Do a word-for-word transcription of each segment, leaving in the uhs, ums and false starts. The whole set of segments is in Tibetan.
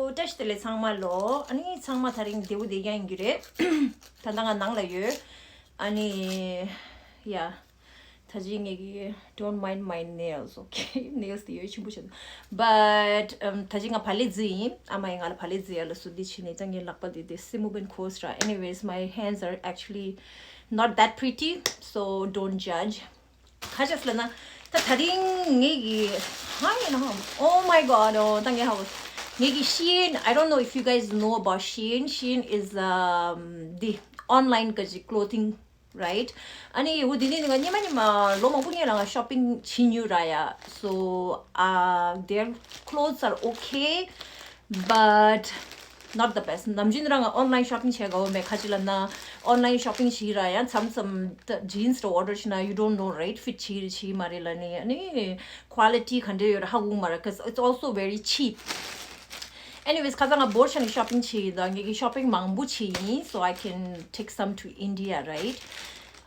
བཀྲ་ཤིས་བདེ་ལེགས་ཚང་མ་ལོ། ཨ་ནི་ཚང་མ་ད་རིང་བདེ་པོ་བདེ་རྐྱང་ཡིན་གྱི་རེད། ད་ལྟ་ང་ནང་ལ་ཡོད། ཨ་ནི་ཡ། ད་ཅི་ངེད་ཀྱི don't mind my nails, okay? Nails དེ་ཡོད་ཆེན་པོ་བྱེད། But um, ད་ཅི་ང་བག་ལེབ་བརྫིས་ཡིན། ཨ་མ་ཡིས་ང་ལ་བག་ལེབ་བརྫིས་ཡ་ལ་སུ་འདི་བྱེད་ནས་ད་ངའི་ལག་པ་དེ་དེ་སེ་མོ་བན་ཁོས་ར། Anyways, my hands are actually not that pretty, so don't judge. ཁ་ཤས་ལ་ན་ད་ད་རིང་ངེད་ཀྱི་ཧ་ཡིན་ན་ཧ། Oh my god, oh, ད་ངས་ཧ་གོ། ངེད་ཀྱི་Shein, I don't know if you guys know about Shein. Shein is um, the online གི་clothing, right? ཨ་ནི་འོ་དེ་ནས་ང་ཉི་མ་ཉི་མ་ལོ་མང་པོ་སྔོན་ལ་ང་shopping བྱེད་མྱོང་ར་ཡ། So uh, their clothes are okay, but not the best. ནམ་རྒྱུན་རང་ང་online shopping བྱེད་དགའ་བོ་མེད། ཁ་ཅིག་ལ་ན་online shopping བྱེད་ར་ཡང་མཚམས་མཚམས་jeans ར་order བྱེད་ན་you don't know, right? Fit བྱེད་རེད་བྱེད་མ་རེད་ལ་ནི་ཨ་ནི་quality ག་འདྲ་ཡོད་ར་ཧ་གོ་མ་ར། Because it's also very cheap. Anyways, ཁ་སང་ང་བོར་ཆ་ནས་shopping བྱེད་ཡིན། ད་ངེད་ཀྱི་shopping མང་པོ་བྱེད་ཡིན། So I can take some to India, right?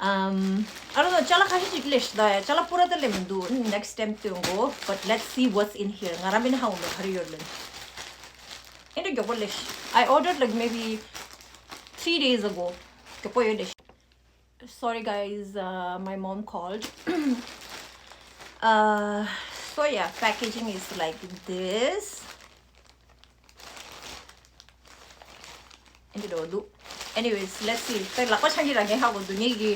Um, I don't know. ཅ་ལག་ཁ་ཤས་ཅིག་ལས་ཤི་ད་ཡ། ཅ་ལག་པོ་ར་ད་ལས་མི་འདུག Next time སྟོན་གོ But let's see what's in here. ང་རང་མིན་ཧ་འོང་ལ་ག་རེ་ཡོད་ལན། ཨེ་འདྲ་མགྱོགས་པོ་ལས་ཤི། I ordered like maybe three days ago. མགྱོགས་པོ་ཡོད་ལས་ཤི། Sorry guys, uh, my mom called. Uh, so yeah, packaging is like this. འདི་འགྲོ་འདུག Anyways, let's see. ད་ལག་པ་འཆང་གི་ར་ངས་ཧ་གོ་འདུག་ངེད་ཀྱི་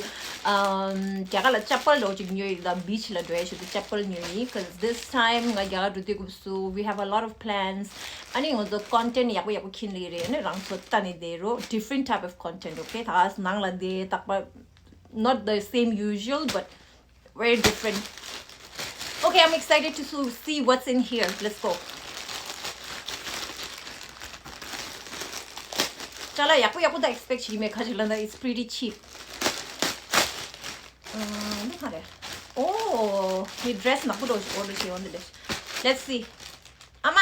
ཨམ་རྒྱ་གར་ལ་ཅ་པལ་འགྲོ་ཅིག་ཉོས་ཡིན། ད་beach ལ་འགྲོ་ཡ་ཞུ་དུས་ཅ་པལ་ཉོས་ཡིན། Because this time ང་རྒྱ་གར་འགྲོ་དུས་སྐབས་སུ we have a lot of plans. ཨ་ནི་ང་ཚོ་content ཡག་པོ་ཡག་པོ་ཁྱེར་ལེ་རེད། ཨ་ནི་རང་ཚོ་ལྟ་ནས་བསྡད་རོགས། Different type of content, okay? ད་ནང་ལ་བསྡད་རྟག་པར not the same usual, but very different. Okay, I'm excited to su- see what's in here. Let's go. ཅ་ལག་ཡག་པོ་ཡག་པོ་ད་expect བྱེད་ཀྱི་མེད། ཁ་ཅིག་ལ་ད་it's pretty cheap. ཨ་འདི་ག་རེད། Oh, the dress ནག་པོ་འདྲ་བོ་ཞིག་order བྱས་ཡོང་འདི་རེད། Let's see. ཨ་མ། ཨ།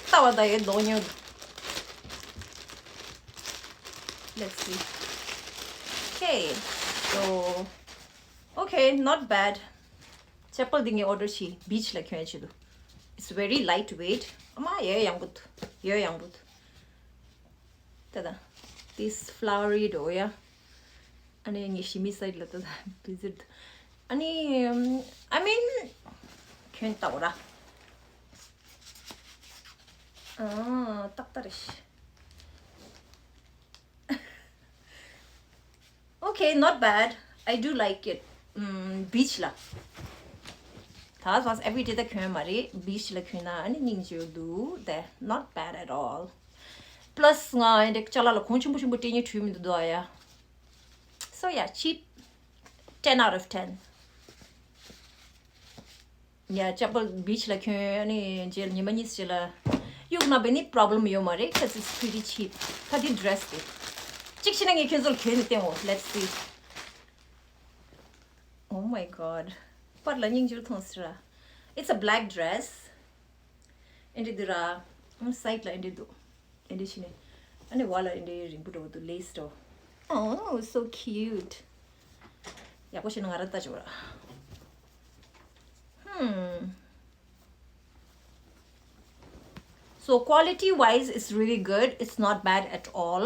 ལྟ་བ་ད་ཡོད་མདོག་ཉོ། Let's see. Okay. So, okay, not bad. ཅ་པལ་འདི་ངས་order བྱས། Beach ལ་གྱོན་ཡ་ཆེད་དུ། It's very lightweight. ཨ་མ་ཡོད་ཡག་པོ་འདུག་ཡོད་ཡག་པོ་འདུག་ད་ད། This flowery འགྲོ་ཡ། ཨ་ནི་ངས་ཞི་མི་side ལ་ད་ད་visit། ཨ་ནི་I mean གྱོན་ལྟ་བ་ར། ཨ་ཏག་ཏག་རེད། Okay, not bad. I do like it. ཨམ། beach ལ། ད་ཟོས་everyday ད་གྱོན་མ་རེད། beach ལ་གྱོན་ན་ཨ་ནི་སྙིང་རྗེ་འདུག་དེ། Not bad at all. Plus ང་ཨེ་འདྲ་ཅ་ལག་ལ་གོང་ཆེན་པོ་ཆེན་པོ་སྤྲད་ཉེ་དྲུད་མི་འདུག་དོ་ཡ། So yeah, cheap. Ten out of ten. Yeah, ཅ་པལ་beach ལ་གྱོན་ནས་རྗེས་ཉི་མ་གཉིས་རྗེས་ལ་གཡུག་ན་བས་ནི་problem ཡོད་མ་རེད། Cause it's pretty cheap. ད་འདི་dress དེ་གཅིག་བྱས་ན་ངས་ཁྱོད་ཚོ་ལ་གྱོན་ནས་བསྟན་འོ། Let's see. Oh my god. པར་ལ་སྙིང་རྗེ་མཐོང་སྲིད་ར། It's a black dress. ཨེ་འདྲ་འདུག་ར། ཨམ། side ལ་ཨེ་འདྲ་འདུག་ཨེ་འདྲ་བྱས་ནས། ཨ་ནི་བ་ལ་ཨེ་འདྲ་རིང་པོ་འདྲ་བོ་འདུག lace འདྲ་བོ། Oh, so cute. ཡག་པོ་བྱས་ན་ང་རང་ལྟ་ཆོག་ར། Hmm. So quality wise, it's really good. It's not bad at all.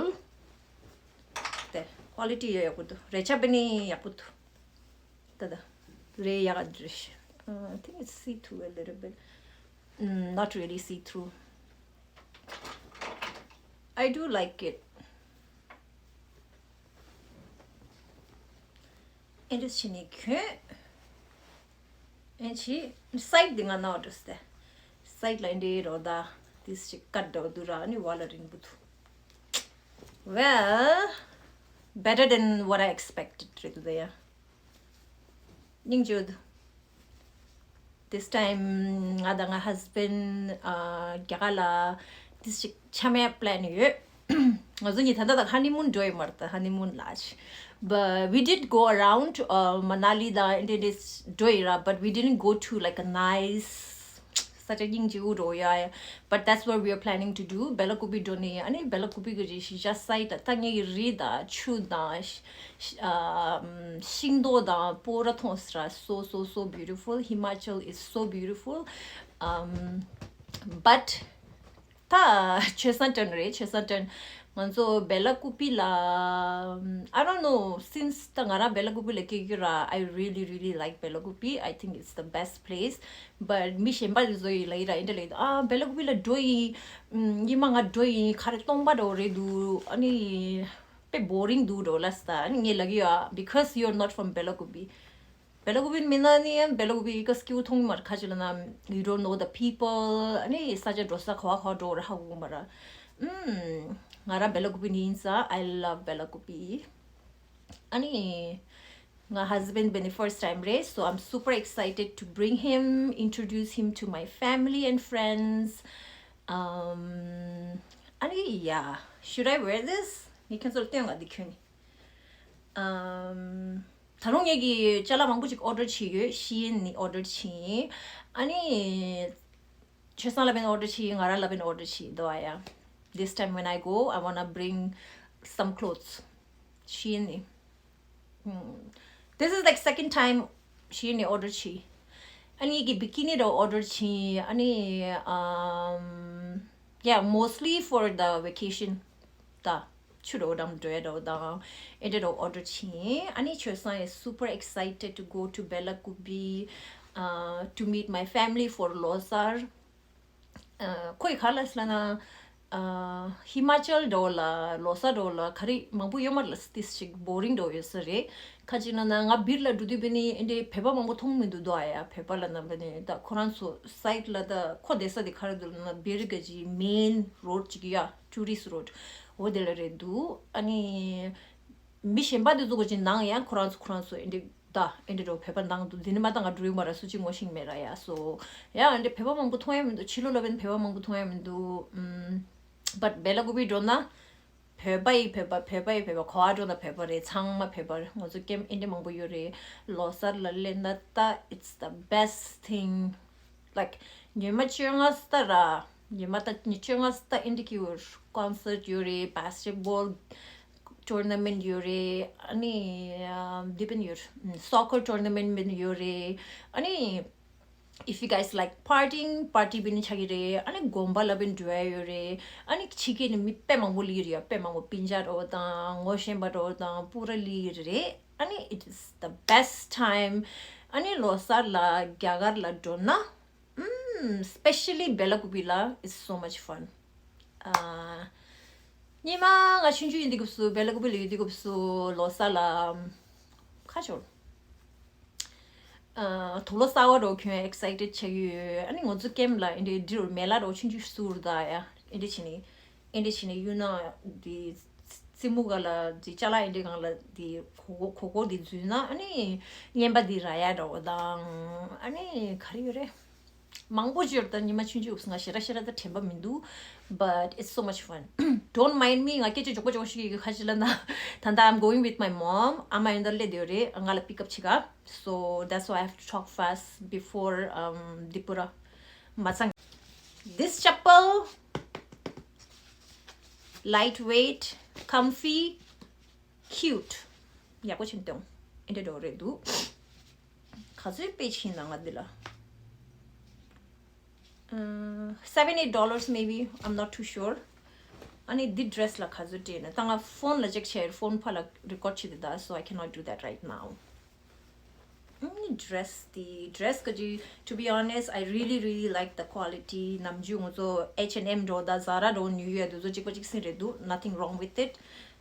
དེ་quality ཡག་པོ་འདུག་རས་ཆ་བས་ནི་ཡག་པོ་འདུག་ད་ད། རས་ཡག་ག་འདྲ་ཞིག Uh, I think it's see through a little bit. Mm, not really see through. I do like it. ཨེ་འདྲ་བྱས་ནས་གྱོན། ཨེ་ཆི། side འདི་ང་ནའོ་འགྲོ་སྟེ། side ལ་ཨེ་འདྲའི་རོ་ད། this ཞིག་ཀ་འདྲ་བོ་འདུག་ར། ཨ་ནི་བ་ལ་རིང་པོ་འདུག Well, better than what I expected རེད་འདུག་ད་ཡ། སྙིང་རྗེ་འདུག This time ང་དང་ང་husband རྒྱ་གར་ལ་this ཞིག་འཆམ་ཡ་plan ཡོད། ང་ཚོ་གཉིས་ད་ལྟ་དང་honeymoon འགྲོ་ཡི་མ་རེད། ད་honeymoon ལ་ཅི། But we did go around uh, Manali དང་ཨེ་འདྲ་འདྲ་འགྲོ་ཡི་ར། But we didn't go to like a nice such a སྙིང་རྗེ་པོ་འགྲོ་ཡ། But that's what we are planning to do. Bela Kubi འགྲོ་ནི། ཨ་ནི་Bela Kubi གི་རེ་ཞིག་ཇ་side ད་ད་ངའི་རི་དང་ཆུ་དང་ཤིང་ཏོག་དང་པོ་ར་མཐོང་སྲ། So, so, so beautiful. Himachal is so beautiful. Um, But ད་ཆོས་སང་ཊརན་རེད། ཆོས་སང་ཊརན། ང་ཚོ་བེ་ལ་ཀུ་པི་ལ། I don't know, since ད་ང་རང་བེ་ལ་ཀུ་པི་ལ་སྐྱེས་རྒྱུ་ར། I really really like བེ་ལ་ཀུ་པི. I think it's the best place. But མི་གཞན་པ་རེ་ཚོ་ཡིས་ལ་ཡི་ར་ཨེ་འདྲ་ལ་ཡི་ཨ་བེ་ལ་ཀུ་པི་ལ་འགྲོ་ཡིན། ཉི་མ་ང་འགྲོ་ཡིན། ག་རེ་སྟོང་པ་འདྲ་བོ་རེད་འདུག་ཨ་ནི་དཔེ་བོ་རིང་འདུག་འགྲོ་ལ་ས། ཨ་ནི་ངས་ལ་གི་ཡོད་because you're not from བེ་ལ་ཀུ་པི. བེ་ལ་ཀུ་པི་མི་ན་ནི་ཡང་བེ་ལ་ཀུ་པི་གི་སྐྱིད་པོ་མཐོང་མར་ཁ་ཅིག་ལ་ན། You don't know the people. ཨ་ནི་ས་ཆ་འགྲོ་ས་ག་བ་ག་བ་འགྲོ་ར་ཧ་གོ་མ་ར། ཨུམ། ང་ར་བེ་ལ་ཀུ་པི་ནི་ཡིན་ས། I love བེ་ལ་ཀུ་པི. ཨ་ནི་ང་husband བེ་ནི་first time རེད། So I'm super excited to bring him, introduce him to my family and friends. Um, ཨ་ནི་yeah, should I wear this? ངས་ཁྱོད་ཚོར་སྟོན་ག་འདི་ཁྱོད་ནི། Um, ད་རུང་ངེད་ཀྱིས་ཅ་ལག་མང་པོ་ཅིག་order བྱས་ཡོད། ཤི་ཨིན་ནས་order བྱས་ཡིན། ཨ་ནི་ཆོས་སང་ལ་བན་order བྱས་ཡིན། ང་རང་ལ་བན་order བྱས་ཡིན་དོ་ཨ་ཡ། This time when I go, I wanna bring some clothes. ཤི་ཨིན་ནས། Hmm. This is like second time ཤི་ཨིན་ནས་order བྱས། ཨ་ནི་ངེད་ཀྱིས་bikini འདྲ་བོ་order བྱས་ཡིན། ཨ་ནི་um, yeah, mostly for the vacation. ད་ཆུ་འགྲོ་འགྲམ་འགྲོ་ཡ་འགྲོ་དང་ཨེ་འདྲ་འགྲོ་order བྱིན། ཨ་ནི་ཆོས་སང་is super excited to go to Belakubi, uh, to meet my family for ལོ་གསར། ཁོ་ཡི་ག་ལ་སླ་ན། ཧི་མ་ཅལ་འགྲོ་ལ་ལོ་གསར་འགྲོ་ལ་ག་རེ་མང་པོ་ཡོད་མ་རེད་ལ། ཏིས་ཅིག་boring འགྲོ་ཡོད་ས་རེད། ཁ་ཅིག་ན་ན་ང་བིར་ལ་འགྲོ་དུས་བི་ནི་ཨེ་འདྲའི་བོད་པ་མང་པོ་མཐོང་མི་འདུག་དོ་ཨ་ཡ། བོད་པ་ལ་ན་བི་ནི་ད་ཁོ་རང་ཚོ་side ལ་ད་ཁོ་བསྡད་ས་དེ་ག་རེ་འདུག་ལ་ན་བིར་ག་ཅི་main road ཅིག་ཡ་tourist road འོ་དེ་ལ་རེད་འདུག་ཨ་ནི་མི་གཞན་པ་དེ་ཚོ་ག་ཅི་ནང་ཡང་ཁོ་རང་ཚོ་ཁོ་རང་ཚོ་ཨེ་འདྲའི་ད་ཨེ་འདྲའི་འགྲོ་བོད་པ་ནང་དུ་འདི་ནི་མ་ད་ང་འགྲོ་ཡོད་མ་ར་སུ་ཅི་ངོ་ཤེས་མེད་ར་ཡ། སོ་ཡ་ཨེ་འདྲའི་བོད་པ་མང་པོ་མཐོང་ཡ་མི་འདུག་ཕྱི་ལོགས་ལ་བན་བོད་པ་མང་པོ་མཐོང་ཡ་མི་འདུག་ཨུམ། But བེ་ལ་ཀུ་པི་འགྲོ་ན། བོད་པ་ཡི་བོད་པ། བོད་པ་ཡི་བོད་པ། ག་བ་འགྲོ་ན་བོད་པ་རེད། ཚང་མ་བོད་པ་རེད། ང་ཚོ་ཀེམ་ཨེ་འདྲ་མང་པོ་ཡོད་རེད། ལོ་གསར་ལ་སླེབས་ན་ད་it's the best thing. Like ཉི་མ་བཅོ་ལྔ་སྟ་ར། ཉི་མ་ད་ཉི་བཅོ་ལྔ་སྟ་ཨེ་འདྲ་ཀི་ཡོད། concert ཡོད་རེད། basketball tournament ཡོད་རེད། ཨ་ནི་འདི་བན་ཡོད། soccer tournament བན་ཡོད་རེད། ཨ་ནི། If you guys like partying, party བི་ནི་ཆགས་ཀྱི་རེད། ཨ་ནི་དགོན་པ་ལ་བི་འགྲོ་ཡ་ཡོད་རེད། ཨ་ནི་ཕྱི་རྒྱལ་ནས་མི་དཔེ་མང་པོ་སླེབས་ཀྱི་རེད། དཔེ་མང་པོ་སྤུན་ཀྱག་འདྲ་བོ་དང་ངོ་ཤེས་པ་འདྲ་བོ་དང་པུ་ར་སླེབས་ཀྱི་རེད། ཨ་ནི་it is the best time. ཨ་ནི་ལོ་གསར་ལ་རྒྱ་གར་ལ་འགྲོ་ན། ཨུམ། Especially བེ་ལ་ཀུ་པི་ལ། It's so much fun. ཨ། སྔོན་མ་ང་ཆུང་ཆུང་ཡིན་དུས་སྐབས་སུ་བེ་ལ་ཀུ་པི་ལ་ཡོད་དུས་སྐབས་སུ་ལོ་གསར་ལ། ཁ་ཤོར། ཨ། དུག་ལོག་གསར་པ་འདྲ་བོ་གྱོན་excited ཆགས་ཀྱི་ཡོད། ཨ་ནི་ང་ཚོ་ཀེམ་ལ་ཨེ་འདྲའི་འདྲི་རུ་མེ་ལ་འདྲ་བོ་ཆུང་ཆུང་བཟོ་རུ་ད་ཡ། ཨེ་འདྲ་བྱས་ནས་ཨེ་འདྲ་བྱས་ནས་གཡུག་ན་འདི་རྩེ་མོ་ག་ལ་འདི་ཅ་ལག་ཨེ་འདྲའི་སྒང་ལ་འདི་གོ་གོ་གོ་གོ་འདི་འཛུལ་ན་ཨ་ནི་རྔན་པ་འདི་རག་ཡ་འདྲ་བོ་དང་ཨ་ནི་ག་རེ་ཡོད་རེད། མང་པོ་ཅིག་ཡོད་རེད། ད་ཉི་མ་ཆུང་ཆུང་ཡོད་ང་ཞེ་དྲག་ཞེ་དྲག་ད་དྲན་པ་མི་འདུག But it's so much fun. Don't mind me. ང་སྐད་ཆ་མགྱོགས་པོ་མགྱོགས་པོ་ཞིག་གི་ཁ་ཅིག་ལ་ན། ད་ལྟ་I'm going with my mom. ཨ་མ་ཡོན་ཏན་སླེབས་བསྡད་ཡོད་རེད། ང་ལ་pick up བྱེད་ག So that's why I have to talk fast before, um, འདི་པུ་ར་མ་ཚང་། This chappal, lightweight, comfy, cute. ཡག་པོ་ཆེན་གཏོང་། ཨེ་འདྲ་འགྲོ་རེད་འདུག་ག་ཚོད་པེ་ཕྱིན་ན་ང་འདི་ལ། Uh, seven eight dollars maybe. I'm not too sure. ཨ་ནི་འདི་dress ལ་ག་ཚོད་སྤྲད་ན། ད་ང་phone ལ་check བྱས། phone ཕ་ལ་record བྱེད་དེ་ད། So I cannot do that right now. ཨ་ནི་dress འདི་dress ག་ཅི། To be honest, I really really like the quality. ནམ་རྒྱུན་ང་ཚོ་H and M འགྲོ་ད་Zara འགྲོ་ཉོ་ཡ་དེ་ཚོ་གཅིག་པ་གཅིག་སྲིང་རེད་འདུག Nothing wrong with it.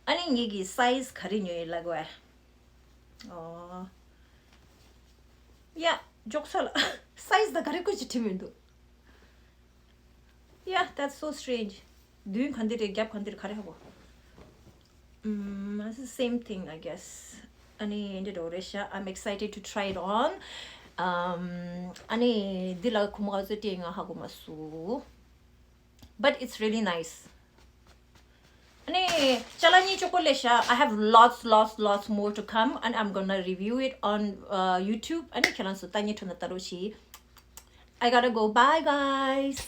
ཨ་ནི་ངེད་ཀྱི་size ག་རེ་ཉོ་ཡི་ལ་གོ་ཨ། Oh. Yeah, འཇོག་ས་ལ་size ད་ག་རེ་བཀོད་ཅིག་བྲིས་མི་འདུག Yeah, that's so strange. མདུན་ག་འདི་རེད། རྒྱབ་ག་འདི་རེད། ག་རེ་ཧ་གོ Mm, it's the same thing, I guess. ཨ་ནི་འདི་འདྲ་རེད་ཤག I'm excited to try it on. Um, ཨ་ནི་འདི་ལ་ཁོ་མོ་ག་ཚོད་སྤྲད་ང་ཧ་གོ་མ་སོང་། But it's really nice. ཨ་ནི་ཅ་ལག་གཉིས་ཅོག་པོ་ལས་ཤག I have lots, lots, lots more to come, and I'm gonna review it on, uh, YouTube. ཨ་ནི་ཁྱེད་རང་ཚོ་ལྟ་ཉན་ཁྲོ་ན་ལྟ་རོགས་གྱིས། I gotta go. Bye, guys.